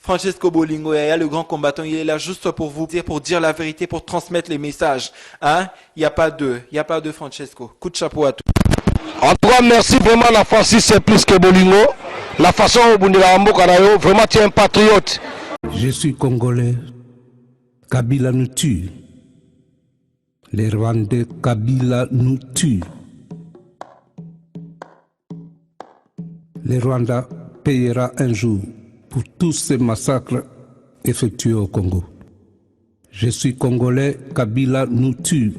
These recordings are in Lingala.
Francesco Bolingo Yaya, le grand combattant, il est là juste pour vous dire, pour dire la vérité, pour transmettre les messages. Hein? Il n'y a pas de, il n'y a pas de Francesco. Coup de chapeau à tous. En tout cas, merci vraiment la Francis c'est plus que Bolingo. La façon obundela mboka na yo, vraiment tu es un patriote. Je suis congolais. Kabila nous tue. Les Rwandais Kabila nous tue. Le Rwanda payera un jour pour tous ces massacres effectués au Congo. Je suis congolais, Kabila nous tue.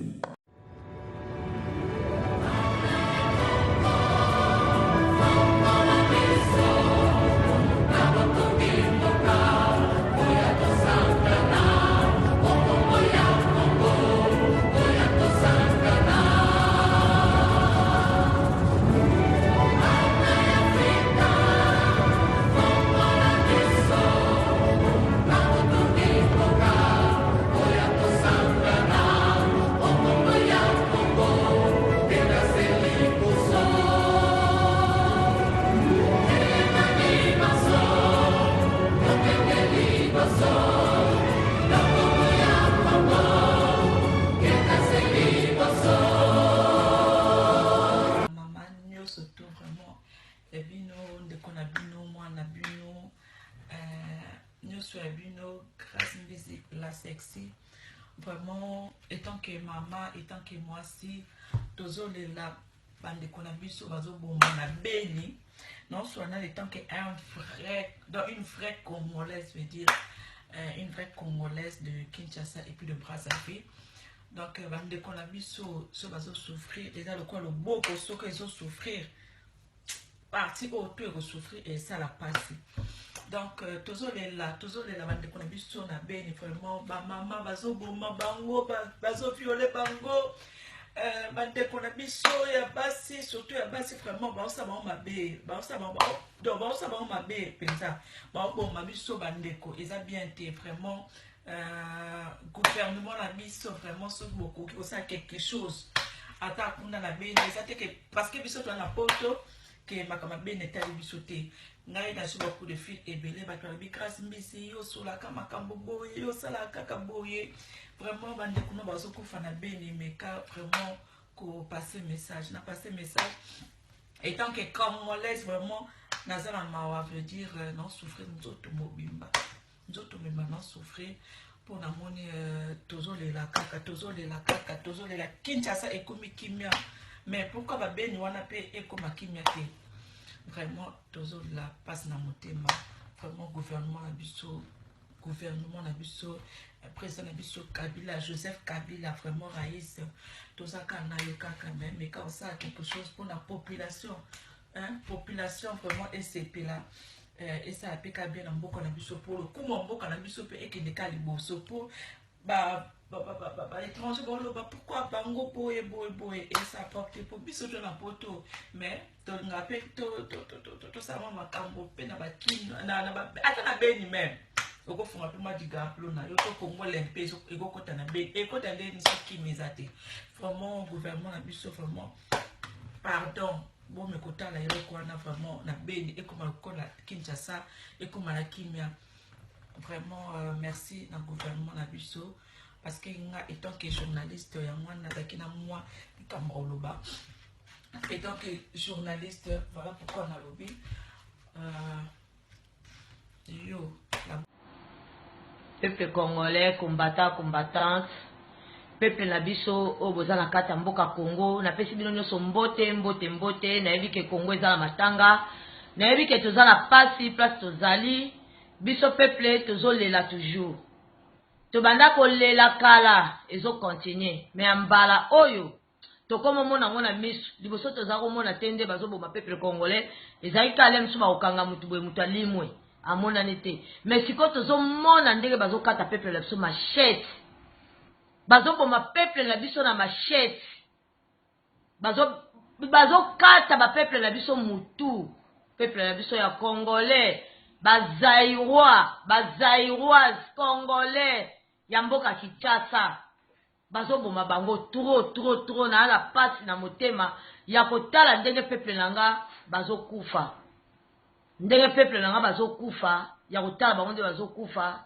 Mama nyonso to vraiment ya bino ndeko na bino mwana bino euh, nyonso ya bino Grace Mbizi la sexy vraiment etant que mama etant que mwasi tozolela bandeko na biso bazoboma na Beni naoswana etant que un vrai donc une vraie congolaise veut dire euh, une vraie congolaise de Kinshasa et puis de Brazzaville. Donc euh, bandeko na biso so bazosouffrir eza lokola loboko soki ezosouffrir parti oyo to ekosouffrir esala mpasi. Donc euh, tozolela tozolela bandeko na biso na Beni vraiment bamama bazoboma bango bazoviole bango euh, bandeko na biso ya basi surtout ya basi vraiment baosala bango mabe baosala bango donc baosala bango mabe mpenza baoboma biso bandeko eza bien te vraiment. Euh, gouvernement na biso vraiment soki bokoki kosala quelque chose ata kuna na Beni eza te ke parce que biso toza na poto ke makambo ya Beni etali biso te. Ngai nazwi ba coup de fil ebele bato balobi Grâce Mbisi yo osolaka makambo boye yo osalaka kaka boye vraiment bandeko no bazokufa na Beni meka vraiment kopasser message na passer message etant que congolaise vraiment naza na mawa veut dire na souffrir nzoto mobimba nzoto mobimba na souffrir mpo namoni euh, tozolela kaka tozolela kaka tozolela Kinshasa ekomi kimia mais pourquoi babeni wana mpe ekoma kimia te vraiment tozolela mpasi na motema vraiment gouvernement na biso gouvernement na biso président na biso Kabila Joseph Kabila vraiment raïs tozaka na yo kaka mais meka osala quelque chose mpona population hein? Population vraiment esepela eh, esala mpe ka bien na mboka na biso mpo lokumu ya mboka na biso mpe ekende ka liboso mpo baétranger baloba pourquoi bango boye boye boye esa propre te mpo biso to na poto mais tolingaka mpe tosala mwa makambo mpe na bakino ata na Beni même okofunga mpe mwa digaplo na yo to kongole mpe ekokota na Beni ekota nde niso kimi eza te vraiment gouvernement na biso vraiment pardon bome kotala eloko wana vraiment na Beni ekoma lokola Kinshasa ekoma na kimia vraiment euh, merci na gouvernement na biso parce que nga etant que journaliste yango wana nazalaki na mwa likambo koloba etant que journaliste voilà pourquoi nalobi euh, yo la Peuple congolais, combattant, combattante, peuple na biso oyo boza na kati ya mboka Congo, napesi bino nyonso mbote, mbote, mbote. Nayebi ke Congo eza na matanga, nayebi ke toza na pasi place tozali. Biso peuple tozolela toujours, tobanda kolela kala, ezo continuer mais ya mbala oyo tokomomona yango na miso. Liboso toza komona te nde bazoboma peuple congolais, ezalaki kaka le mosusu bakokanga motu boye, motu alimwe amonani te. Mais sikoyo tozomona ndenge bazokata peuple na biso machete, bazoboma peuple na biso na machete, bazokata ba peuple na biso mutu, peuple na biso ya congolais, bazairois, bazairoise congolais ya mboka Kinshasa, bazoboma bango trop trop trop. Na ala pasi na motema ya kotala ndenge peuple na nga bazokufa. Ndenge peuple na nga bazokufa ya kotala bango nde bazokufa,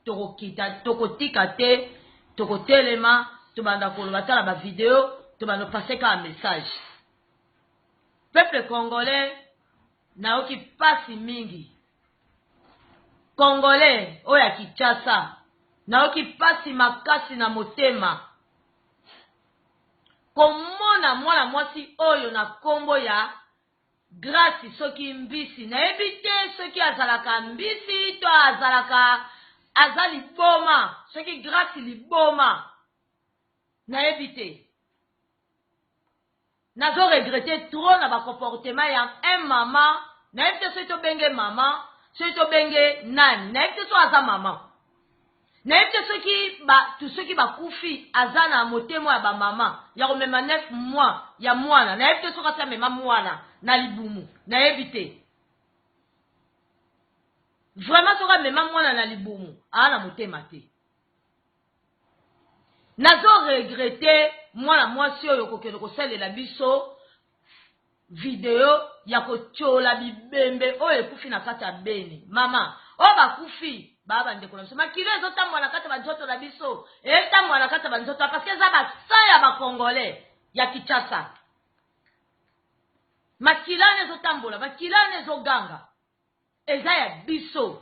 tokokita tokotika te, tokotelema, tobanda koloba, tala ba video, tobanda passer kaka message. Peuple congolais, nayoki pasi mingi. Congolais oyo ya Kinshasa, nayoki pasi makasi na motema komona mwana mwasi oyo na kombo ya Grace soki mbisi nayebi te soki azalaka mbisi to azalaka aza liboma soki Grace liboma nayebi te nazo regrette trop na ba comportement ya un mama nayebi te soki tobenge mama soki tobenge nani nayebi te soki aza mama Nayebi te soki batu soki bakufi aza na motema ya ba mama ya komema 9 mois ya mwana nayebi te soki asi amema mwana na libumu nayebi te vraiment soki amema mwana na libumu aa na motema te nazo regrete mwana mwasi oyo kokende kosalela biso Video ya kotiola bibembe oyo ekufi na kati ya Beni. Mama, oyo bakufi ba bandeko na biso. Makila ezotambola na kati ya banzoto na biso, etambola na kati ya banzoto parce que eza ba sang ya ba Congolais ya Kinshasa. Makila wana ezotambola, makila wana ezoganga. Eza ya biso,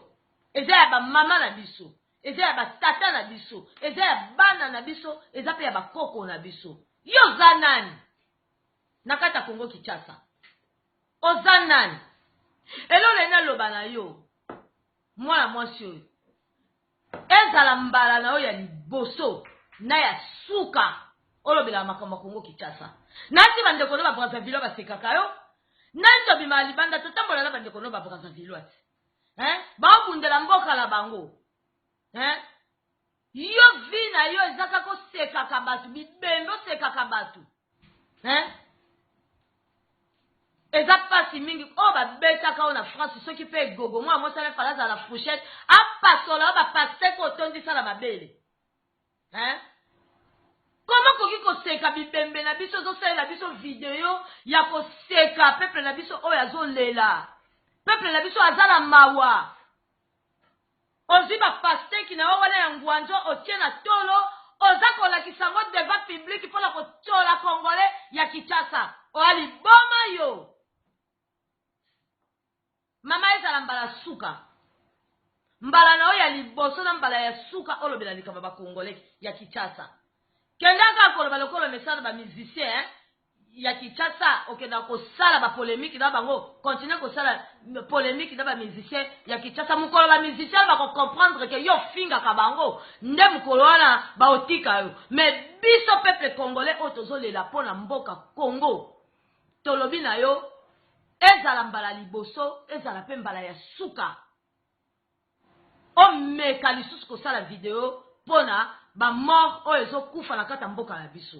eza ya ba mama na biso, eza ya ba tata na biso, eza ya bana na biso, eza pe ya ba koko na biso. Yo oza nani? Na kati ya Congo Kinshasa. Oza nani? Eloko nalingi naloba na yo mwana mwasi oyo, ezala mbala na yo ya liboso na ya suka olobelaka makambo ya Congo Kinshasa. Nati bandeko no ba Brazzaville basekaka yo, nani tobimaka libanda totambola na bandeko no ba Brazzaville te. Hein? Baobundela mboka na bango. Hein? Yo vie na yo eza kaka osekaka bato, bibembe osekaka bato. Hein? Eza pasi mingi oyo babetaka oyo na France soki pe egogo mwana mwasi wana fala azala na fourchette apasola yo ba pastèque otondisa na mabele. Hein? Comment koki koseka bibembe na biso ozosalela biso video ya koseka peuple na biso oyo azolela peuple na biso aza na mawa Ozwi ba pasteki na yo wana ya ngwanzo otie na tolo oza kolakisa yango devant public pona kotiola congolais ya Kinshasa. Oa liboma yo. Mama ezala mbala suka. Mbala na yo ya liboso na mbala ya suka olobela likambo ya ba congolais ya Kinshasa. Kenda kaka koloba lokola omesana ba musiciens hein? ya Kinshasa okendaka kosala ba polemique na bango continue kosala polemique na ba musiciens ya Kinshasa mokolo ba musiciens bako comprendre que yo ofingaka bango nde mokolo wana baotika yo mais biso peuple congolais oyo tozolela mpo na mboka Congo tolobi na yo ezala mbala liboso ezala mpe mbala ya suka Omeka lisusu kosala video pona ba mort oyo ezo kufa na kati ya mboka na biso.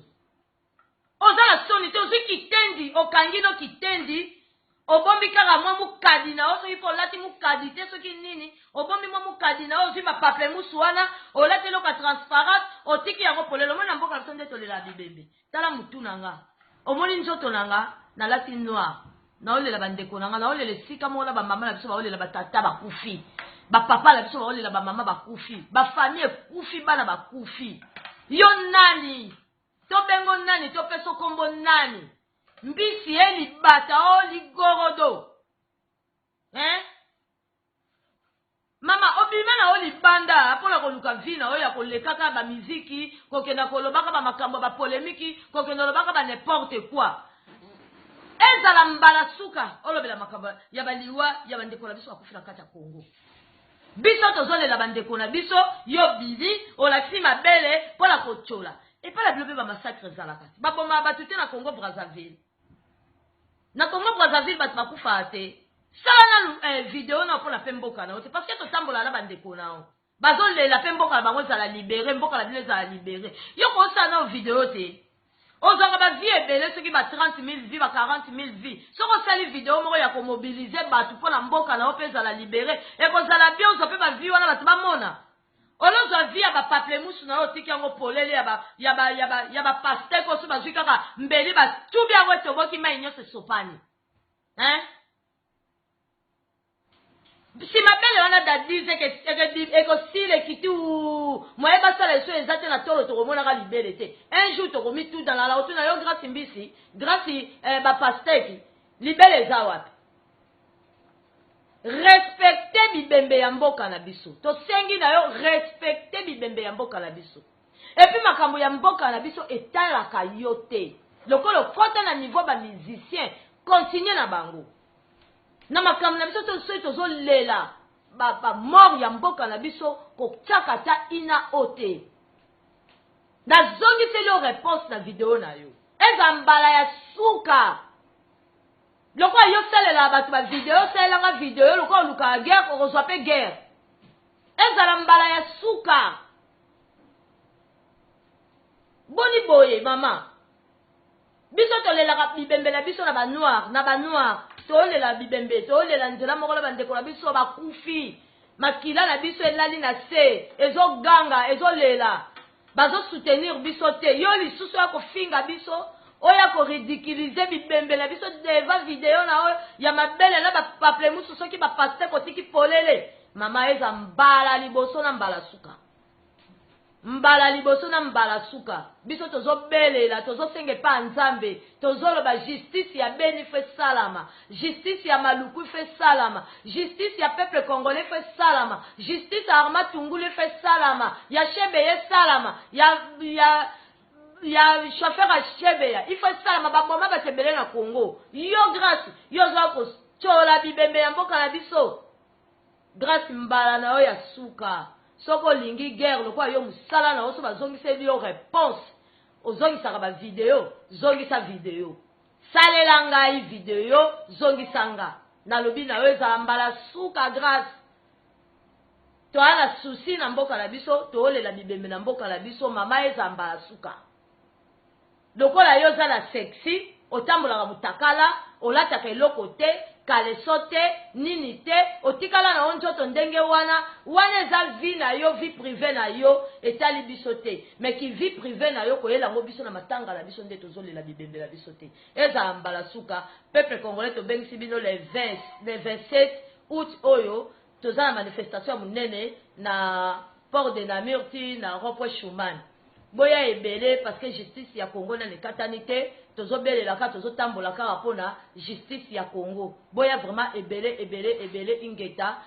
Oza na soni te ozui kitendi okangi no kitendi obombi kaka mwa mukadi na yo soki pe olati mukadi te soki nini obombi mwa mukadi na yo ozui ba paplemusu wana olati eloko ya transparente otiki yango polele omoni na mboka na biso nde tolelaka bibembe Tala mutu na nga omoni nzoto na nga nalati noir naolela ba ndeko na nga naolela esika moko na ba mama na biso baolela ba tata bakufi ba papa na biso baolela ba mama bakufi ba famille ekufi bana bakufi yo nani tobengo nani topeso kombo nani mbisi ye libata o ligorodo hein Mama obima na yo libanda pona koluka vie na yo ya kolekaka ba miziki, kokenda kolobaka ba makambo ya ba polemique, kokenda olobaka ba n'importe quoi. Ezala mbala suka olobela makambo ya ba liwa ya ba ndeko na biso bakufi na kati ya Congo. Biso tozolela ba ndeko na biso, yo Billy olakisi mabele pona kotiola. Epai na bino pe ba massacre ezalaka te. Babomaka bato te na Congo Brazzaville. Na Congo Brazzaville bato bakufaka te. Sala nanu eh, video na pona pe mboka na yo te parce que totambola na bandeko na yo. Bazolela pe mboka na bango ezala libere, mboka na bino ezala libere. Yo kosala nao video te. Ozwaka ba vie ebele soki ba 30 000 vie ba 40 000 vie. Soki osali video moko ya komobilize bato pona mboka na yo pe ezala libere, ekozala bien ozwa pe ba vie wana bato bamona. Olozwa vie ya ba paplemusu na yo otiki yango polele ya ba ya ba ya ba ya ba pastèque oyo soki bazwi kaka mbeli batubi yango etoboki mayi nyonso esopani. Hein? Nsima bele wana dadis ekosila ekiti uu moyen basala lisusu eza te na tolo tokomonaka libele te un jour tokomitutana na kotuna yo Grace Mbisi Grace eh, ba pasteki libele eza wapi? Respecte bibembe ya mboka na biso tosengi na yo respecte bibembe ya mboka na biso epuis makambo ya mboka na biso etalaka yo te lokola okota na niveau ba musicien continue na bango na makambo na biso to soki tozolela ba, ba mort ya mboka na biso kotiaka ata ina o te nazongiseli yo réponse na video na yo eza mbala ya suka lokola yo osalelaka bato ba video osalelanga video lokola olukaka guerre okozwa mpe guerre ezala mbala ya suka boni boye mama Biso tolelaka bibembe na biso na ba noir na ba noir tolela bibembe tolela nzela moko na bandeko na biso bakufi makila na biso elali na se ezoganga ezolela bazo soutenir biso te yo lisusu oya kofinga biso oya koridiculize bibembe na biso devant video na oyo ya mabele na bapaplemusu soki bapaste kotiki polele mama eza mbala liboso na mbala suka Mbala liboso na mbala suka biso tozo belela tozo senga epa nzambe tozo loba justice ya beni faut esalama justice ya maluku faut esalama justice ya peuple congolais faut esalama justice ya arma tungulu faut esalama ya shebeya esalama ya ya ya chauffeur ya shebeya il faut esalama baboma bato ebele na congo yo grace yo oza kotyola bibembe ya mboka na biso Grace mbala na yo ya suka soki olingi guerre lokola yo musala na yo soki bazongiseli yo reponse ozongisaka ba video zongisa video salela ngai video zongisa nga nalobi na yo ezala mbala suka Grace toa na souci na mboka na biso toolela bibembe na mboka na biso mama ezala mbala suka Lokola yo oza na sexy, otambolaka mutakala, olataka eloko te, caleçon te, nini te, otikala na yo nzoto ndenge wana, wana eza vie na yo, vie privee na yo, etali biso te. Mais ki vie privee na yo koyela yango biso na matanga na biso nde tozolela bibembe na biso te. Ezala mbala suka, peuple congolais tobengisi bino le 20, le 27 aout oyo, toza na manifestation ya munene na port de Namur ti na rond point Schuman. Boya ebele parce que justice ya Congo nanu ekatani te, tozo belela kaka tozo tambola kaka pona justice ya Congo. Boya vraiment ebele ebele ebele ingeta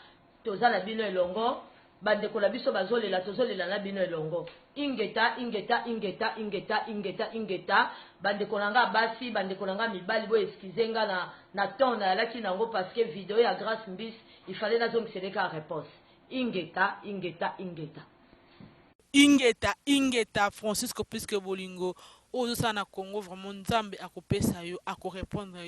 toza na bino elongo ba ndeko na biso bazo lela tozo lela na bino elongo. Ingeta ingeta ingeta ingeta ingeta ingeta ba ndeko na nga basi ba ndeko na nga mibali bo excuser nga na na ton nayalaki nango parce que video ya Grace Mbisi il fallait nazongisela ye kaka reponse. Ingeta ingeta ingeta. Ingeta ingeta Francisco puisque bolingo oyo ozosala na Congo vraiment nzambe akopesa yo ako repondre yo.